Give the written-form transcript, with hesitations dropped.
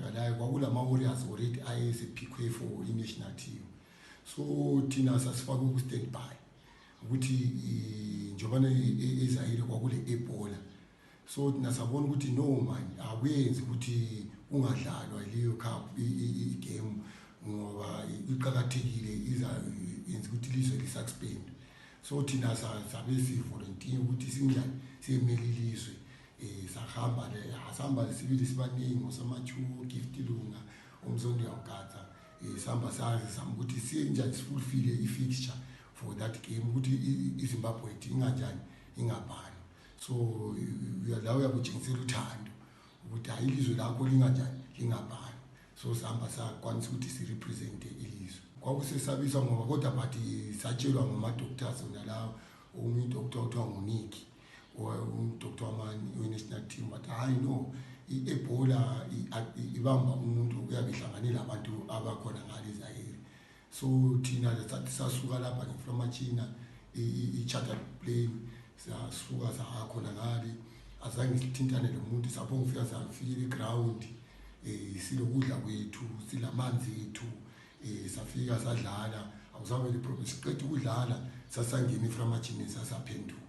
bangakhalali kwakulama warriors already ayesephikwe for i-national team. So thina sasifaka ku-stand by ukuthi njobana ezayile kwakule ebhola. So thina sabona ukuthi no man akuyenzi ukuthi ungadlalwa leyo cup i-game ngoba iqhakathekile yenza ukuthi lizwe lisuspend. So thina sabe si-volunteer ukuthi sinjani siyemelilizwe sahamba sibili sibaningi osamachuo gift lunga umzondo yakatha sihamba sami ukuthi siyenjani sifulfile i-fixture for that game ukuthi iZimbabwe inganjani ingabhani. So la uyakutshengisela uthando ukuthi hayi ilizwe lakho linganjani lingabhani. So sihamba sakwanisa ukuthi sirepresent ilizwe. Kwakusesabisa ngoba kodwa but satshelwa ngama-doctors nalawo umuntu okuthiwa nguNiki udoktor wamani we-national team but hayi no i-ebola ibamba umuntu uyabihlanganela abantu abakhona ngale Zaire. So thina sathi sasuka lapha from China i-charter plane sasuka sakhona ngale azange sithintane nomuntu sabonga ufika safikile ground silokudla kwethu silamanzi ethu safika sadlala awuzamele problem siqeda ukudlala sasangena from China sasaphenduka.